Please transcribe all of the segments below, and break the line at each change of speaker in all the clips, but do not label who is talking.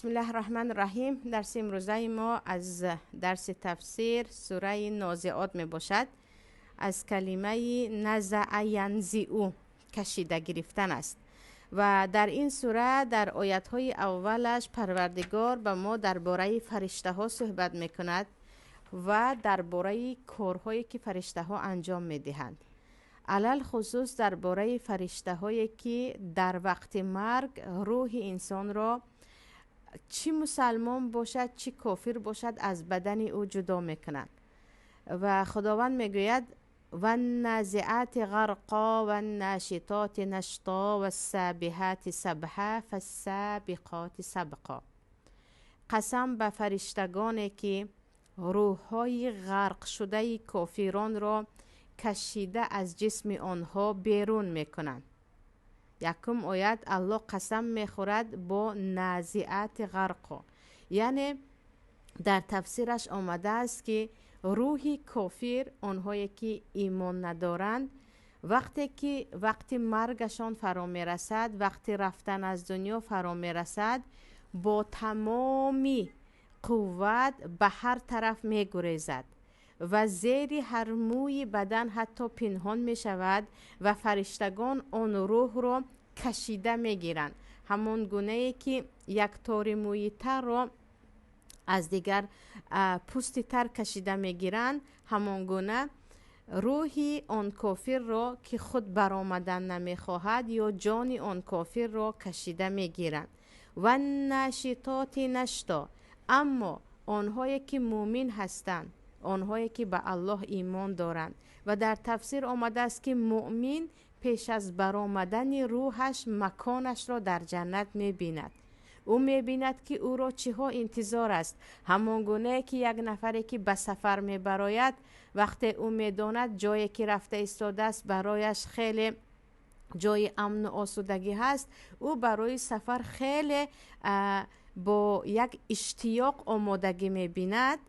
Бисмиллаҳи раҳмани раҳим. Дарси имрӯзаи мо аз дарси тафсир сураи Нозиот мебошад. Аз калимаи назаа янзиу кашида гирифтан аст. Ва дар ин сура дар оятҳои аввалаш Парвардигор ба мо дар бораи фариштаҳо суҳбат мекунад ва дар бораи корҳое ки фариштаҳо анҷом медиҳанд. Алалхусус дар бораи фариштаҳое ки дар вақти марг рӯҳи инсонро чӣ мусалмон бошад, чӣ кофир бошад, аз бадани ӯ ҷудо мекунанд. Ва Худованд мегӯяд: ванназиати ғарқо ваннашитоти нашто вассабиҳати сабҳа фассабиқоти сабқо. Қасам ба фариштагоне ки рӯҳҳои ғарқшудаи кофиронро кашида аз ҷисми онҳо берун мекунанд. Якум оят Аллоҳ қасам мехӯрад бо назиати ғарқо. Яъне дар тафсираш омадааст ки рӯҳи кофир, онҳое ки имон надоранд, вақте ки вақти маргашон фаро мерасад, вақти рафтан аз дунё фаро мерасад, бо тамоми қувват ба ҳар тараф мегурезад ва зери ҳар мӯи бадан ҳатто пинҳон мешавад ва фариштагон он рӯҳро кашида мегиранд. Ҳамон гунае ки як тори мӯи тарро аз дигар пӯсти тар кашида мегиранд, ҳамон гуна рӯҳи он кофирро ки худ баромадан намехоҳад ё ҷони он кофирро кашида мегиранд. Ва нашитоти нашто. Аммо онҳое ки мӯмин ҳастанд, онҳое ки ба Аллоҳ имон доранд, ва дар тафсир омадааст ки мӯмин пеш аз баромадани рӯҳаш маконашро дар ҷаннат мебинад. Ӯ мебинад ки ӯро чиҳо интизор аст. Ҳамон гунае ки як нафаре ки ба сафар мебарояд, вақте ӯ медонад ҷое ки рафта истодааст барояш хеле ҷои амну осудагӣ ҳаст, ӯ барои сафар хеле бо як иштиёқ омодагӣ мебинад.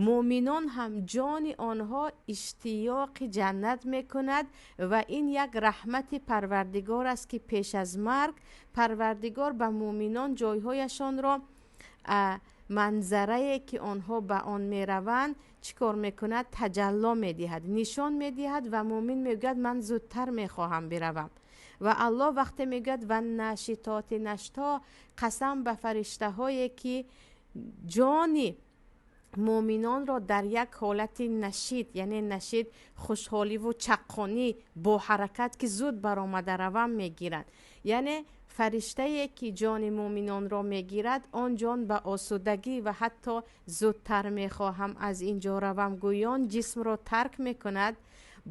Мӯминон ҳам ҷони онҳо иштиёқи ҷаннат мекунад ва ин як раҳмати Парвардигор аст ки пеш аз марг Парвардигор ба мӯминон ҷойҳояшонро, манзарае ки онҳо ба он мераванд, чӣ кор мекунад? Таҷалло медиҳад, нишон медиҳад ва мӯмин мегӯяд: ман зудтар мехоҳам биравам. Ва Аллоҳ вақте мегӯяд ва нашитоти нашто, қасам ба фариштаҳое ки ҷони мӯминонро дар як ҳолати нашид, яъне нашид хушҳоливу чаққонӣ бо ҳаракат ки зуд баромада равам мегиранд. Яъне фариштае ки ҷони мӯминонро мегирад, он ҷон ба осудагӣ ва ҳатто зудтар мехоҳам аз ин ҷо равам гӯён ҷисмро тарк мекунад.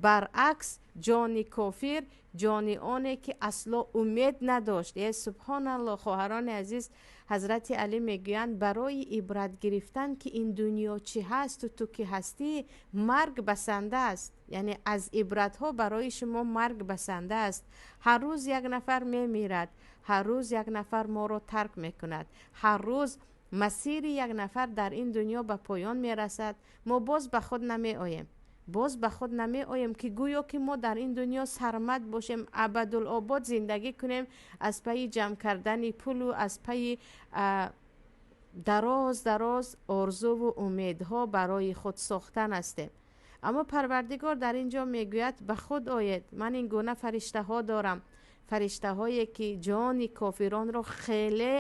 Баръакс ҷони кофир, ҷони оне ки асло умед надошт. Е субҳоналлоҳ, хоҳарони азиз, ҳазрати Алӣ мегӯянд: барои ибрат гирифтан ки ин дунё чӣ ҳасту ту ки ҳастӣ, марг басанда аст. Яъне аз ибратҳо барои шумо марг басанда аст. Ҳар рӯз як нафар мемирад, ҳар рӯз як нафар моро тарк мекунад, ҳар рӯз масири як нафар дар ин дунё ба поён мерасад. Мо боз ба худ намеоем, боз ба худ намеоем ки гӯё ки мо дар ин дунё сармад бошем, абадулобод зиндагӣ кунем, аз пайи ҷамъ кардани пулу аз пайи дароз дароз орзуву умедҳо барои худ сохтан ҳастем. Аммо Парвардигор дар ин ҷо мегӯяд: ба худ оед, ман ин гуна фариштаҳо дорам, фариштаҳое ки ҷони кофиронро хеле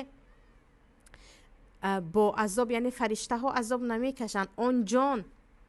бо азоб, яъне фариштаҳо азоб намекашанд, он ҷон,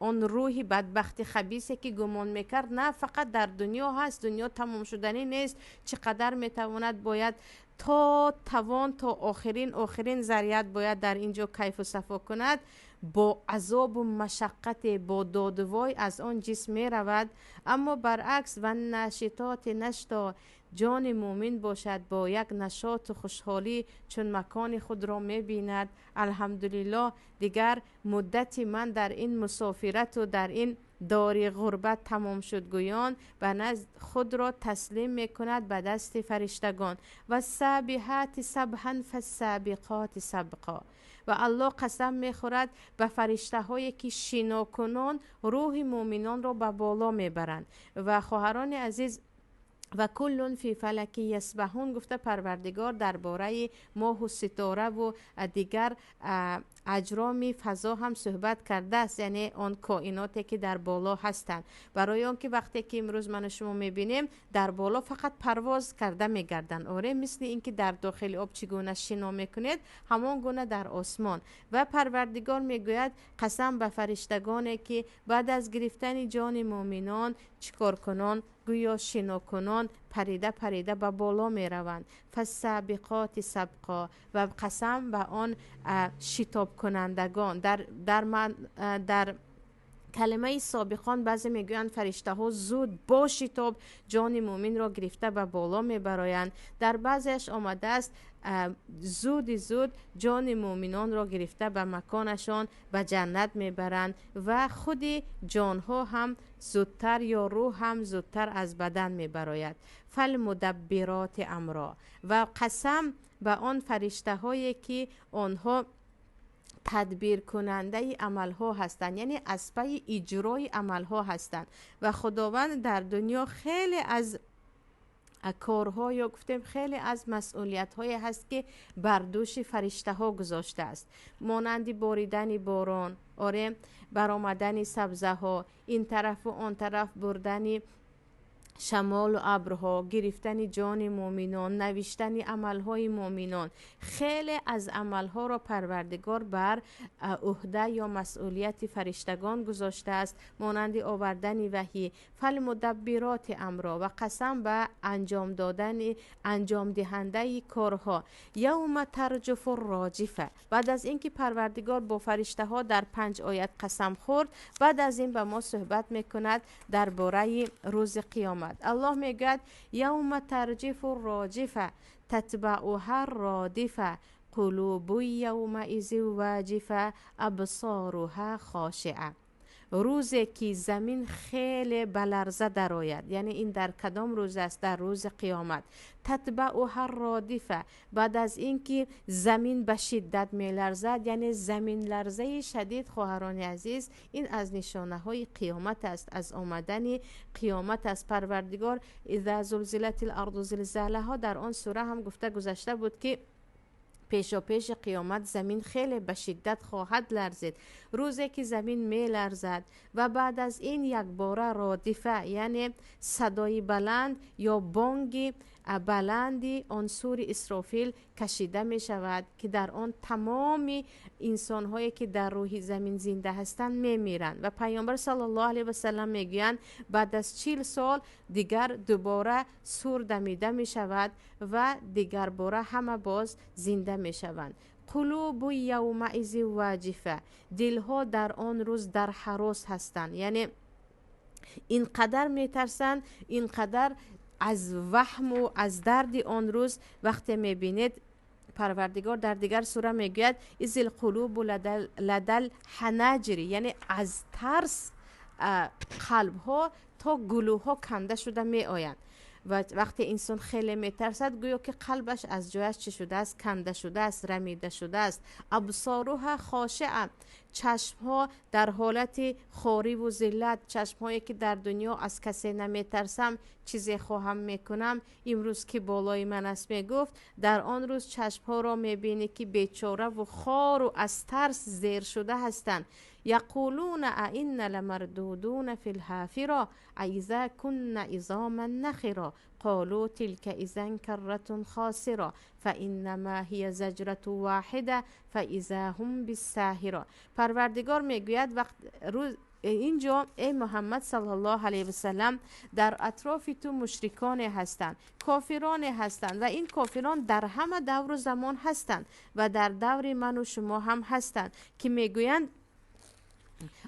он рӯҳи бадбахти хабисе ки гумон мекард на фақат дар дунё ҳаст, дунё тамомшуданӣ нест, чӣ қадар метавонад бояд то тавон, то охирин охирин заррият бояд дар ин ҷо кайфу сафо кунад, бо азобу машаққате, бо додувой аз он ҷисм меравад. Аммо баръакс ва нашитоти нашто, ҷони мӯмин бошад бо як нашоту хушҳолӣ, чун макони худро мебинад. Алҳамдулиллоҳ, дигар муддати ман дар ин мусофирату дар ин дори ғурбат тамом шуд гӯён ба назд худро таслим мекунад ба дасти фариштагон. Ва сабиҳати сабҳан фассабиқоти сабқо. Ва Аллоҳ қасам мехӯрад ба фариштаҳое ки шинокунон рӯҳи мӯминонро ба боло мебаранд. Ва хоҳарони азиз, و کلون فی فلک یسبحون گفته پروردگار درباره ماه و ستاره و دیگر اجرام فضا هم صحبت کرده است، یعنی آن کائناتی که در بالا هستند. برای آن که وقتی که امروز من و شما میبینیم در بالا فقط پرواز کرده میگردند، آره، مثل اینکه در داخل آب چگونه شنا میکنید همان گونه در آسمان. و پروردگار میگوید قسم به فرشتگانی که بعد از گرفتن جان مؤمنان چیکار کنان؟ گویا شنا کنان پریده پریده به بالا می روند. فالسابقات سبقا، و قسم به آن شتاب کنندگان. در کلمه سابقان بعضی میگویند فرشته ها زود با شتاب جان مؤمن را گرفته به بالا میبرایند. در بعضیش آمده است زود زود جان مؤمنان را گرفته به مکانشان به جنت میبرند و خود جانها هم زودتر یا روح هم زودتر از بدن میبراید. فالمدبرات امرا، و قسم به آن فرشته هایی که آنها تدبیر کننده عملها هستند، یعنی از پی اجرای عملها هستند. و خداوند در دنیا خیلی از کارها یا گفتیم خیلی از مسئولیت های هست که بر دوش فرشته ها گذاشته است، مانند باریدن باران، آره، برآمدن سبزه ها، این طرف و آن طرف بردن شمال و ابرها، گرفتن جان مؤمنان، نوشتن عملهای مؤمنان. خیلی از عملها را پروردگار بر عهده یا مسئولیت فرشتگان گذاشته است، مانند آوردن وحی. فالمدبرات امرا، و قسم به انجام دادن انجام دهنده کارها. یوم ترجف الراجفه، بعد از اینکه پروردگار با فرشته ها در 5 آیت قسم خورد، بعد از این به ما صحبت میکند درباره روز قیامت. الله میگوید یوم ترجف الراجفه تتبعها الرادفه قلوب یومئذ واجفه ابصارها خاشعه. روزی که زمین خیلی به لرزه درآید، یعنی این در کدام روز است؟ در روز قیامت. تتبعها الرادفه، بعد از اینکه زمین به شدت میلرزد، یعنی زمین لرزه شدید. خواهران عزیز، این از نشانه های قیامت است، از آمدن قیامت است. پروردگار اذا زلزلت الارض زلزالها در آن سوره هم گفته گذشته بود که پیشا پیش قیامت زمین خیلی به شدت خواهد لرزید. روزی که زمین می لرزد و بعد از این یک باره رادفه، یعنی صدای بلند یا بانگ بلندی آن سور اسرافیل کشیده می شود که در آن تمام انسان هایی که در روح زمین زنده هستند می میرند. و پیامبر صلی الله علیه و سلم می گویند بعد از 40 سال دیگر دوباره سور دمیده می شود و دیگر باره همه باز زنده می شوند. قلوب یومئذ واجفه، دلها در آن روز در هراس هستند، یعنی اینقدر می ترسند، اینقدر از وهم و از درد آن روز. وقتی میبینید پروردگار در دیگر سوره میگوید اذ القلوب لدل حناجر، یعنی از ترس قلب ها تا گلوها کنده شده می آیند. و وقتی انسان خیلی میترسد گویا که قلبش از جایش چه شده است؟ کنده شده است، رمیده شده است. ابصارها خاشعه، چشمها در حالت خواری و ذلت، چشمهایی که در دنیا از کسی نمیترسم، چیزی خواهم میکنم، امروز که بالای من است میگفت، در آن روز چشمها را میبینی که بیچاره و خار و از ترس زیر شده هستند. یقولون ائنا لمردودون فی الحافره اذا كنا عظاما نخرة قالوا تلك اذا كرة خاسرة فانما هي زجرة واحدة فاذا هم بالساهرة. پروردگار میگوید وقت روز اینجا ای محمد صلی الله علیه و سلم، در اطراف تو مشرکان هستند، کافران هستند و این کافران در همه دور و زمان هستند و در دور من و شما هم هستند که میگویند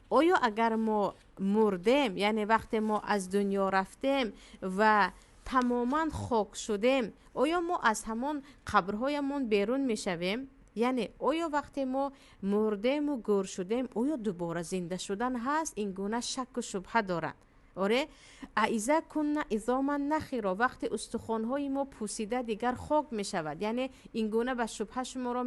آیا اگر ما مردیم، یعنی وقتی ما از دنیا رفتیم و تماما خاک شدیم، آیا ما از همان قبرهایمان بیرون میشویم؟ یعنی آیا وقتی ما مردیم و گور شدیم آیا دوباره زنده شدن هست؟ این گونه شک و شبهه دارند. آره، اذا كنا عظاما نخرة، وقتی استخوان‌های ما پوسیده دیگر خاک می شود، یعنی این گونه به شبهه شما را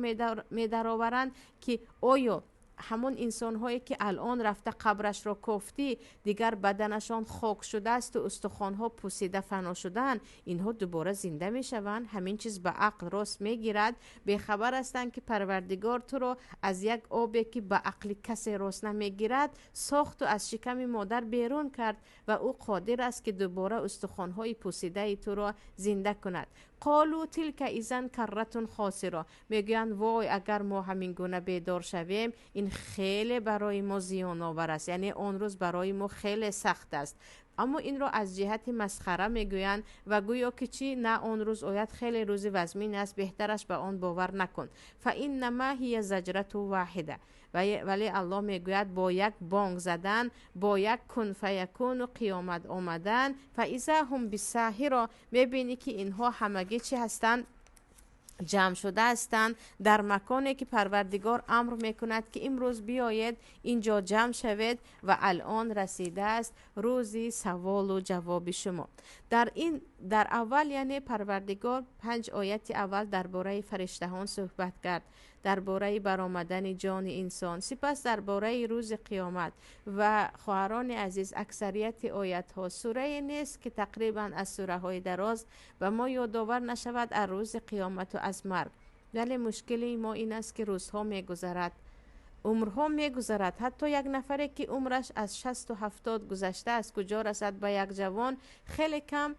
می درآورند که آیا ҳамон инсонҳое ки алон рафта қабрашро кофтӣ, дигар баданашон хок шудааст ва устухонҳо пусида фано шудаанд, инҳо дубора зинда мешаванд? Ҳамин чиз ба ақл рост мегирад? Бехабар ҳастанд, ки Парвардигор туро аз як обе, ки ба ақли касе рост намегирад, сохту аз шиками модар берун кард ва ӯ қодир аст, ки дубора устухонҳои пусидаи туро зинда кунад. Қолу тилка изан карратун хосиро. Мегӯянд: вой, агар мо ҳамин гуна бедор шавем, ин хеле барои мо зиёновар аст, яъне он рӯз барои мо хеле сахт аст. Аммо инро аз ҷиҳати масхара мегӯянд ва гӯё ки чӣ на, он рӯз ояд, хеле рӯзи вазмин аст, беҳтараш ба он бовар накун. Фа иннама ҳия заҷрату воҳида. Вале Аллоҳ мегӯяд: бо як бонг задан, бо як кун фаякуну қиёмат омадан, фаиза ҳум биссаҳиро, мебинӣ, ки инҳо ҳамагӣ чӣ ҳастанд? Ҷамъ шуда ҳастанд дар маконе, ки Парвардигор амр мекунад, ки имрӯз биёед, инҷо ҷамъ шавед ва алон расидааст рӯзи саволу ҷавоби шумо. Дар ин дар аввал, яъне Парвардигор панҷ ояти аввал дар бораи фариштаҳон суҳбат кард, дар бораи баромадани ҷони инсон, сипас дар бораи рӯзи қиёмат. Ва хоҳарони азиз, аксарияти оятҳо, сурае нест, ки тақрибан аз сураҳои дароз ба мо ёдовар нашавад аз рӯзи қиёмату аз марг. Вале мушкили мо ин аст, ки рӯзҳо мегузарад, умрҳо мегузарад. Ҳатто як нафаре, ки умраш аз 60-70 гузашта аст, куҷо расад ба як ҷавон, хеле кам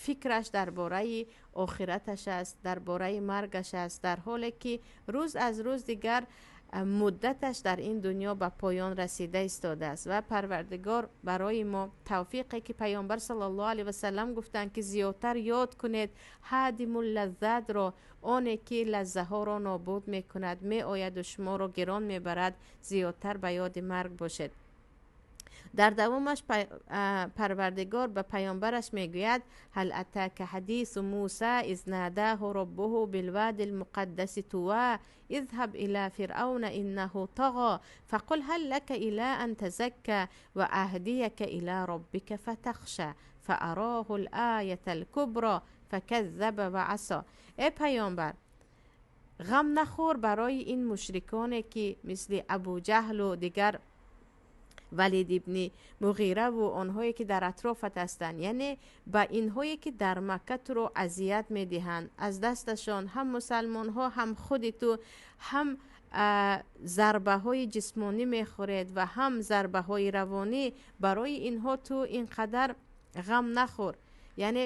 фикраш дар бораи охираташ аст, дар бораи маргаш аст, дар ҳоле ки рӯз аз рӯз дигар муддаташ дар ин дунё ба поён расида истодааст. Ва Парвардигор барои мо тавфиқе, ки Паёмбар саллаллоҳу алайҳи васаллам гуфтанд, ки зиёдтар ёд кунед ҳадимуллаззатро, оне ки лаззаҳоро нобуд мекунад, меояду шуморо гирон мебарад, зиёдтар ба ёди марг бошед. Дар давомаш Парвардигор ба паёмбараш мегӯяд: ҳал атака ҳадису Муса из надаҳу роббуҳу билвади лмуқаддаси тува اذهب إلى فرعون إنه طغى فقل هل لك إلى أن تزكى وأهديك إلى ربك فتخشى فأراه الآية الكبرى فكذب وعصى. Эй паёмбар, ғам нахӯр барои ин мушриконе, ки мисли Абуҷаҳлу дигар Валид ибни Муғираву онҳое, ки дар атрофат ҳастанд, яъне ба инҳое, ки дар Макка туро азият медиҳанд, аз дасташон ҳам мусалмонҳо, ҳам худи ту ҳам зарбаҳои ҷисмонӣ мехӯред ва ҳам зарбаҳои равонӣ, барои инҳо ту ин қадар ғам нахӯр. Яъне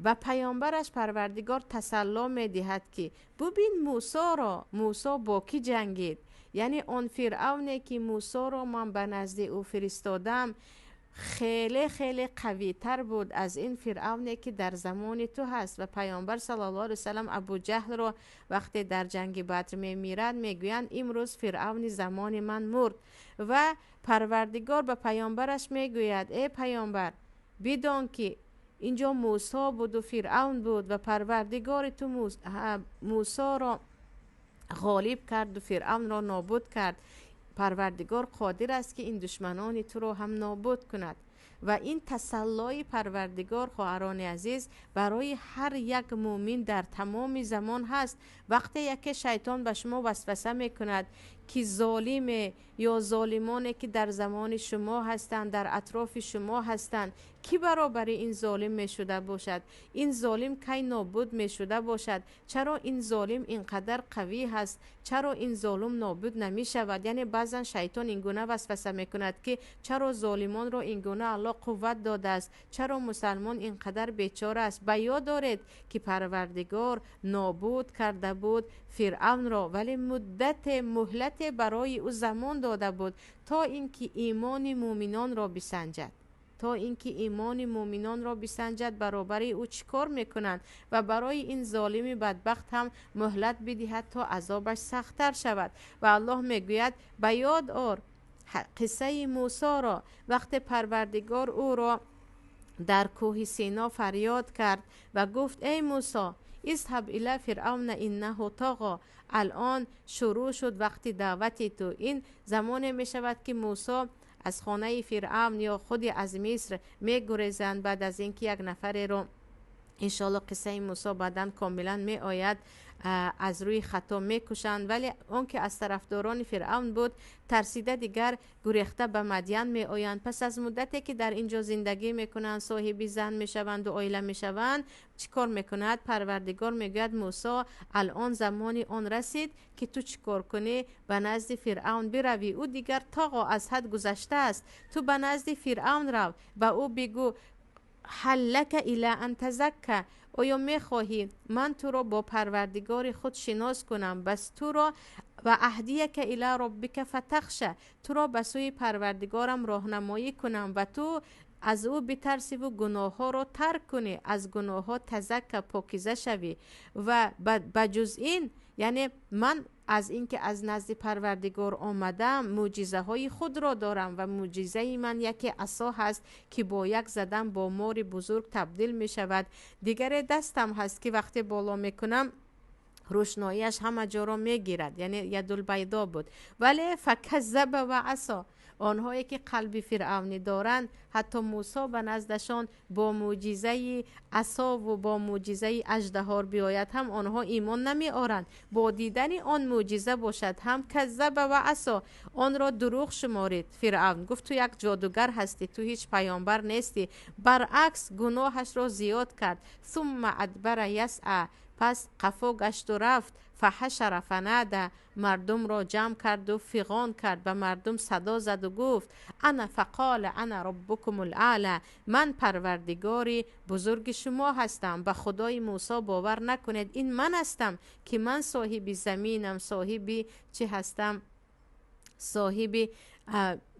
ба паёмбараш Парвардигор тасалло медиҳад, ки бубин Мусоро, Мусо бо кӣ ҷангид, яъне он фиръавне, ки Мусоро ман ба назди ӯ фиристодам, хеле хеле қавитар буд аз ин фиръавне, ки дар замони ту ҳаст. Ва Паёмбар саллаллоҳу алайҳи васаллам Абуҷаҳлро вақте дар ҷанги Бадр мемирад, мегӯянд: имрӯз фиръавни замони ман мурд. Ва Парвардигор ба паёмбараш мегӯяд: эй паёмбар, бидон, ки инҷо Мусо буду фиръавн буд ва Парвардигори ту Мусоро ғолиб карду фиръавнро нобуд кард. Парвардигор қодир аст, ки ин душманони туро ҳам нобуд кунад. Ва ин тасаллои Парвардигор, хоҳарони азиз, барои ҳар як мӯмин дар тамоми замон ҳаст. Вақте яке шайтон ба шумо васваса мекунад, ки золиме ё золимоне, ки дар замони шумо ҳастанд, дар атрофи шумо ҳастанд, кӣ баробари ин золим мешуда бошад, ин золим кай нобуд мешуда бошад, чаро ин золим ин қадар қавӣ ҳаст, чаро ин золим нобуд намешавад? Яъне баъзан шайтон ин гуна васваса мекунад, ки чаро золимонро ин гуна Аллоҳ қувват додааст, чаро мусалмон ин қадар бечора аст? Ба ёд доред, ки Парвардигор нобуд карда буд фиръавнро, вале муддате муҳлате барои ӯ замон дода буд, то ин ки имони мӯминонро бисанҷад, то ин ки имони мӯминонро бисанҷад, баробари ӯ чӣ кор мекунанд, ва барои ин золими бадбахт ҳам муҳлат бидиҳад, то азобаш сахттар шавад. Ва Аллоҳ мегӯяд: ба ёд ор қиссаи Мусоро, вақте Парвардигор ӯро дар кӯҳи Сино фарёд кард ва гуфт: эй Мусо, изҳаб ила фиръавна иннаҳу тоғо. Алон шурӯъ шуд вақти даъвати ту. Ин замоне мешавад, ки Мусо аз хонаи фиръавн ё худи аз Миср мегурезанд, баъд аз ин ки як нафареро, иншоалло, қиссаи Мусо баъдан комилан меояд. аз рӯи хато мекушанд. Вале он ки аз тарафдорони Фиръавн буд, тарсида дигар гурехта ба Мадян меоянд. Пас аз муддате ки дар ин ҷо зиндагӣ мекунанд, соҳиби зан мешаванду оила мешаванд, чӣ кор мекунад? Парвардигор мегӯяд: Мусо, алон замони он расид, ки ту чӣ кор кунӣ? Ба назди Фиръавн биравӣ. Ӯ дигар тоғо, аз ҳад гузаштааст. Ту ба назди Фиръавн рав, ба ӯ бигӯ: هل لك إلى أن تزكى, оё мехоҳӣ ман туро бо Парвардигори худ шинос кунам? Бас туро وأهديك إلى ربك فتخشى, туро ба сӯи Парвардигорам роҳнамоӣ кунам ва ту аз ӯ битарсиву гуноҳҳоро тарк кунӣ, аз гуноҳҳо تزكى, покиза шавӣ. Ва ба ҷуз ин, яъне ман аз инки аз назди Парвардигор омадам, мӯъҷизаҳои худро дорам ва мӯъҷизаи ман яке асо ҳаст, ки бо як задан бо мори бузург табдил мешавад, дигаре дастам ҳаст, ки вақте боло мекунам, рӯшноияш ҳама ҷоро мегирад, яъне يد البيضاء буд. Вале فكذب وعصى. Онҳое ки қалби фиръавнӣ доранд, ҳатто Мусо ба наздашон бо мӯъҷизаи асову бо мӯъҷизаи аждаҳор биёяд ҳам, онҳо имон намеоранд. Бо дидани он мӯъҷиза бошад ҳам, كذب وعصى, онро дурӯғ шуморид. Фиръавн гуфт: ту як ҷодугар ҳастӣ, ту ҳеҷ паёмбар нестӣ. Баръакс, гуноҳашро зиёд кард. ثم أدبر يسعى, пас қафо гашту рафт. فحشر فنادى, мардумро ҷамъ карду фиғон кард, ба мардум садо заду гуфт: أنا فقال أنا ربكم الأعلى, ман Парвардигори бузурги шумо ҳастам, ба Худои Мусо бовар накунед, ин ман ҳастам, ки ман соҳиби заминам, соҳиби чӣ ҳастам, соҳиби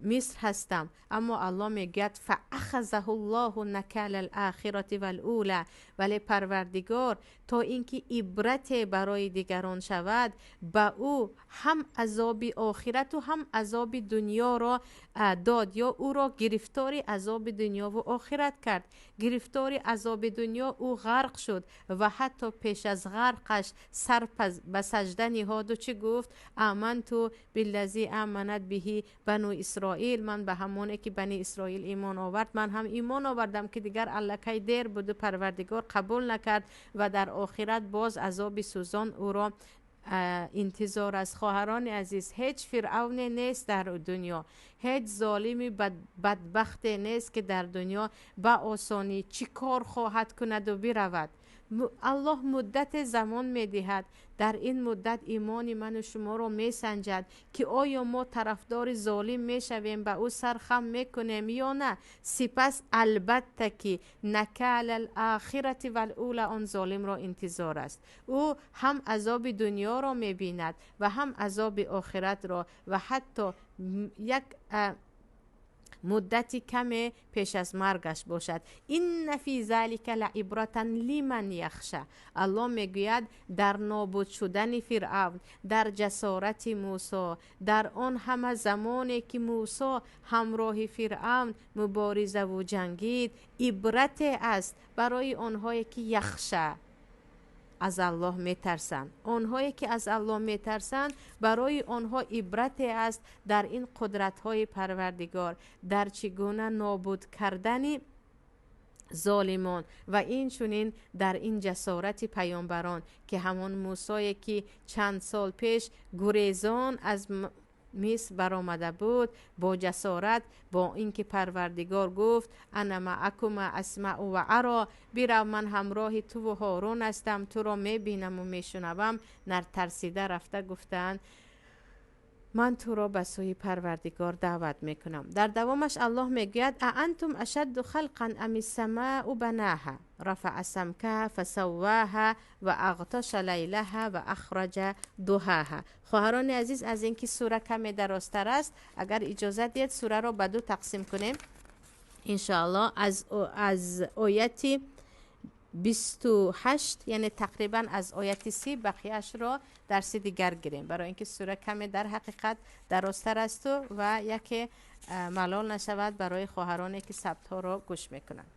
Миср ҳастам. Аммо Аллоҳ мегӯяд: فأخذه الله نكال الآخرة والأولى. Вале Парвардигор то ин ки ибрате барои дигарон шавад, ба ӯ ҳам азоби охирату ҳам азоби дунёро дод ё ӯро гирифтори азоби дунёву охират кард. Гирифтори азоби дунё, ӯ ғарқ шуд ва ҳатто пеш аз ғарқаш сар ба сажда ниҳоду чӣ гуфт? آمنت بالذي آمنت به بنو إسرائيل, ман ба ҳамоне ки Бани Исроил имон овард, ман ҳам имон овардам, ки дигар аллакай дер буду Парвардигор қабул накард ва дар охират боз азоби сӯзон ӯро интизор аст. Хоҳарони азиз, ҳеҷ фиръавне нест дар дунё, ҳеҷ золими бадбахте нест, ки дар дунё ба осонӣ чӣ кор хоҳад кунаду биравад. Аллоҳ муддате замон медиҳад. Дар ин муддат имони ману шуморо месанҷад, ки оё мо тарафдори золим мешавем, ба ӯ сархам мекунем ё на. Сипас албатта ки نكال الآخرة والأولى он золимро интизор аст. Ӯ ҳам азоби дунёро мебинад ва ҳам азоби охиратро ва ҳатто як муддати каме пеш аз маргаш бошад. إن في ذلك لعبرة لمن يخشى. Аллоҳ мегӯяд: дар нобуд шудани Фиръавн, дар ҷасорати Мусо, дар он ҳама замоне ки Мусо ҳамроҳи Фиръавн муборизаву ҷангид, ибрате аст барои онҳое ки يخشى, аз Аллоҳ метарсанд. Онҳое ки аз Аллоҳ метарсанд, барои онҳо ибрате аст дар ин қудратҳои Парвардигор, дар чӣ гуна нобуд кардани золимон ва инчунин дар ин ҷасорати паёмбарон, ки ҳамон Мусое ки чанд сол пеш гурезон аз Миср баромада буд, бо ҷасорат, бо ин ки Парвардигор гуфт: أنا معكما أسمع وأرى, бирав, ман ҳамроҳи туву Ҳорун ҳастам, туро мебинаму мешунавам, натарсида рафта гуфтаанд: ман туро ба сӯи Парвардигор даъват мекунам. Дар давомаш Аллоҳ мегӯяд: أأنتم أشد خلقا أم السماء بناها رفع سمكها فسواها وأغطش ليلها وأخرج ضحاها. Хоҳарони азиз, аз ин ки сура каме дарозтар аст, агар иҷозат диҳед, сураро ба ду тақсим кунем, иншоаллоҳ. Аз ояти 28, яъне тақрибан аз ояти 30, бақияшро дарси дигар гирем, барои ин ки сура каме дар ҳақиқат дарозтар асту ва яке малол нашавад барои хоҳароне ки сабтҳоро гӯш мекунанд.